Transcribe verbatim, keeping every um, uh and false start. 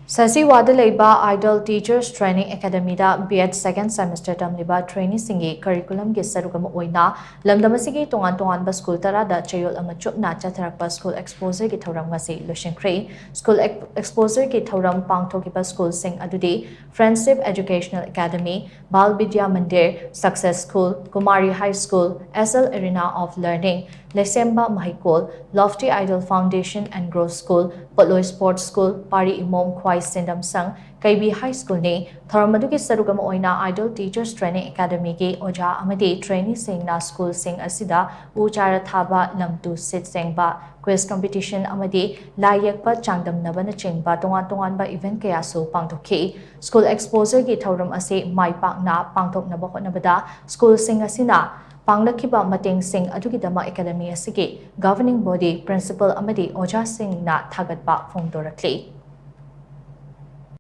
ꯁꯁꯤꯋꯥꯗ ꯂꯩꯕ Idol Teachers Training Academyꯗ B.Ed second semester ꯇꯝꯂꯤꯕ traineeꯁꯤꯡꯒꯤ curriculumꯒꯤ ꯁꯔꯨꯛ ꯑꯃ ꯑꯣꯏꯅ ꯂꯝꯗꯝ ꯑꯁꯤꯒꯤ ꯇꯣꯉꯥꯟ ꯇꯣꯉꯥꯟꯕ school ꯇꯔꯥꯗ ꯆꯌꯣꯜ ꯑꯃ ꯆꯨꯞꯅ ꯆꯠꯊꯔꯛꯄ school exposureꯒꯤ ꯊꯧꯔꯝ ꯉꯁꯤ ꯂꯣꯏꯁꯤꯟꯈ꯭ꯔꯦ꯫ School exposureꯒꯤ ꯊꯧꯔꯝ ꯄꯥꯡꯊꯣꯛꯈꯤꯕ schoolꯁꯤꯡ ꯑꯗꯨꯗꯤ Friendship Educational Academy, Bal Vidya Mandir, Success School, Kumari High School, S L Arena of Learning, Lesemba Mahikol, Lofty Idol Foundation and Growth School, Potloi Sports School, Pari Imom Khwai Sendam Sang, Kaibi High Schoolꯅꯤ꯫ ꯊꯧꯔꯝ ꯑꯗꯨꯒꯤ ꯁꯔꯨꯛ ꯑꯃ ꯑꯣꯏꯅ Idol Teachers Training Academyꯒꯤ ꯑꯣꯖꯥ ꯑꯃꯗꯤ traineeꯁꯤꯡꯅ schoolꯁꯤꯡ ꯑꯁꯤꯗ ꯎ ꯆꯥꯔ ꯊꯥꯕ, ꯂꯝ ꯇꯨ ꯁꯤꯠ ꯁꯦꯡꯕ, quiz competition ꯑꯃꯗꯤ ꯂꯥꯏ ꯌꯦꯛꯄ ꯆꯥꯡꯗꯝꯅꯕꯅꯆꯤꯡꯕ ꯇꯣꯉꯥꯟ ꯇꯣꯉꯥꯟꯕ event ꯀꯌꯥꯁꯨ ꯄꯥꯡꯊꯣꯛꯈꯤ꯫ School exposureꯒꯤ ꯊꯧꯔꯝ ꯑꯁꯤ ꯃꯥꯏ ꯄꯥꯛꯅ ꯄꯥꯡꯊꯣꯛꯅꯕ ꯍꯣꯠꯅꯕꯗ schoolꯁꯤꯡ ꯑꯁꯤꯅ ꯄꯥꯡꯂꯛꯈꯤꯕ ꯃꯇꯦꯡꯁꯤꯡ ꯑꯗꯨꯒꯤꯗꯃꯛ academy ꯑꯁꯤꯒꯤ governing body, principal ꯑꯃꯗꯤ ꯑꯣꯖꯥꯁꯤꯡꯅ ꯊꯥꯒꯠꯄ ꯐꯣꯡꯗꯣꯔꯛꯂꯤ꯫